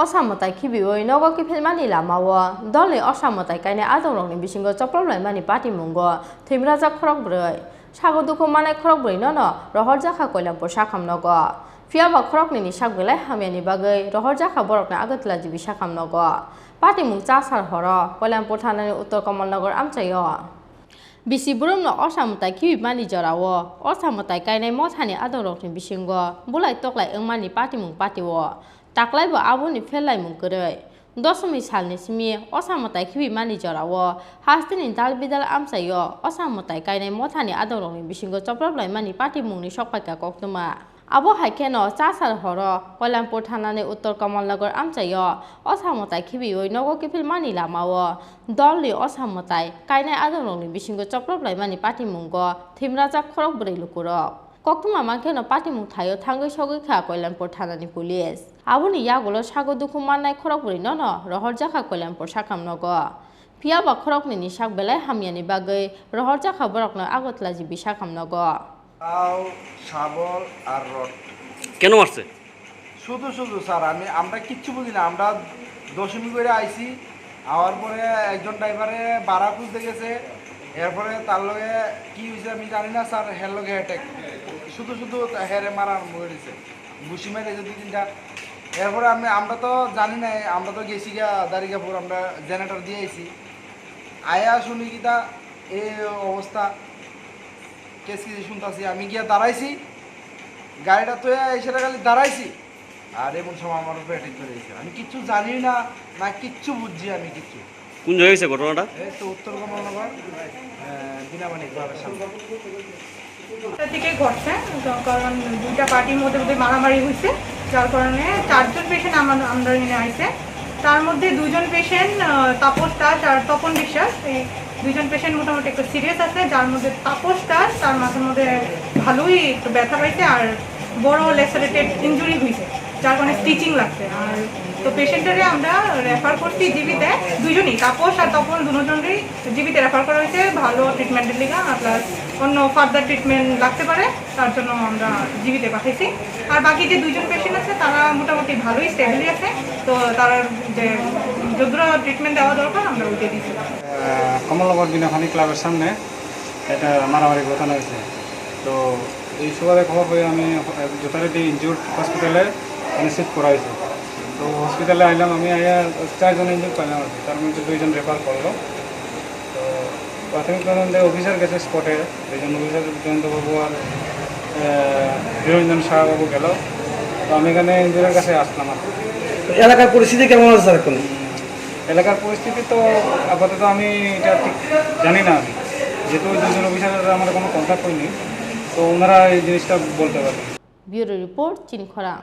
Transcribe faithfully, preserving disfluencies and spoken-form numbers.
Osa mwtai khibiwi nogo kiphilmani lamao dolni osa mwtai kainai adongrokni bisingo choplop laimani patimungo thwimrajak khorokbrwi. Sago dukhu manai khorokbrwi nono rohorjakha Koilampur sakham nogo. Phiyaba khoroknwini sak belai hamyani bagwi rohorjakha borokno Agartala G B sakham nogo. Patimung chasar horo Koilampur thanani Uttor Kamalnagar amchaio. Bisi borokno osa mwtai khibimani jorao osa mwtai kainai mothani adongrokni bisingo bulai toklai wngmani patimung patio. Taklaibo aboni pherlaimung kwrwi. Dosomni salni simi osa mwtai khibimani jorao hasteni dal bidal amchaio osa mwtai kainai mothani adongrokni bisingo choprop laimani patimungni sokpaikha koktwma. Abo hai kheno chasar horo Koilampur thanani Uttor Kamalnagar amchaio osa mwtai khibiwi nogo kiphilmani lamao dolni osa mwtai kainai adongrokni bisingo choprop laimani patimungo thwimrajak khorokbrwi lukurok. Koktwma mankheno patimung thaio thangwi sogwi kha Koilampur thanani police. Aboni yagulo sago dukhu mannai khorokbrwi nono rohorjakha Koilampur sakham nogo. Phiyaba khoroknwini sak belai hamyani bagwi rohorjakha borokno Agartala G B sakham nogo. তাও শাবল আর রড। কেন মারছে? শুধু শুধু স্যার, আমি, আমরা কিচ্ছু বুঝি না। আমরা দশমী করে আইছি, আওয়ার পরে একজন ড্রাইভারে ভাড়া খুঁজতে গেছে, এরপরে তার লগে কি হয়েছে আমি জানি না স্যার, হের লগে অ্যাটাক, শুধু শুধু তা-, হেরে মারা আরম্ভ করে দিছে, ঘুষি মেরেছে দুই তিনটা। এরপরে আমি, আমরা তো জানি না, আমরা তো গেছি গিয়া দারিগাপুর, আমরা জেনারেটর দিয়ে আইছি, আয়া শুনি কি তা এই অবস্থা। কেস কিছু শুনতাছি, আমি গিয়া দাঁড়াইছি, গাড়িটা তো এসে খালি দাঁড়াইছি, আর এমন সময় আমার উপরে অ্যাটাক করে দিয়েছে। আমি কিচ্ছু জানি না, না কিচ্ছু বুঝছি আমি কিচ্ছু। কোন জায়গায় হয়েছে ঘটনাটা? এই তো উত্তর কমলনগর, আহ, বিনামানিক ক্লাবের সামনে। এটা থেকে ঘটছে, তো কারণ দুইটা পার্টির মধ্যে বোধহয় মারামারি হয়েছে, যার কারণে চারজন পেশেন্ট আমার, আমরা এখানে আইছে। তার মধ্যে দুইজন পেশেন্ট, আহ, তাপস দাস আর তপন বিশ্বাস, এই দুইজন পেশেন্ট মোটামুটি একটু সিরিয়াস আছে, যার মধ্যে তাপস দাস, তার মাথার মধ্যে ভালোই একটু ব্যথা পাইছে, আর বড় ল্যাসারেটেড ইনজুরি হয়েছে, যার কারণে স্টিচিং লাগছে। আর তো পেশেন্টরে আমরা রেফার করছি জিবিতে, দুইজনই, তাপস আর তপন, দুজনকেই জিবিতে রেফার করা হয়েছে ভালো ট্রিটমেন্টের লিগে, আর প্লাস অন্য ফার্দার ট্রিটমেন্ট লাগতে পারে, তার জন্য আমরা জিবিতে পাঠাইছি। আর বাকি যে দুইজন পেশেন্ট আছে, তারা মোটামুটি ভালোই স্টেবলি আছে, তো তারা যে যতটা ট্রিটমেন্ট দেওয়া দরকার, আমরা ওইটাই দিচ্ছি। আহ, কমলনগর বিনাপানি ক্লাবের সামনে একটা মারামারি ঘটনা হয়েছে। তো এই সুবাদে খবর পেয়ে আমি যথারীতি ইনজিউর্ড হসপিটালে মানে শিফট করা হয়েছে। তো হসপিটালে আইলাম আমি, আইয়া চারজন ইনজিউর্ড পাইলাম আর কি, তার মধ্যে দুইজন রেফার করলো। তো প্রাথমিক তদন্তে অফিসার গেছে স্পটে, দুইজন অফিসার জয়ন্ত বাবু আর, আহ, নিরঞ্জন শাহ বাবু গেল। তো আমি এখানে ইনজিউর্ডের কাছে আসলাম আর কি। তো এলাকার পরিস্থিতি কেমন আছে স্যার এখন? উম, এলাকার পরিস্থিতি তো আপাতত আমি এটা ঠিক জানি না আমি, যেহেতু ওই দুজন অফিসারের আমার কোনো কন্ট্যাক্ট হয়নি, তো ওনারা এই জিনিসটা বলতে পারবেন। Bureau report, Chini Khorang.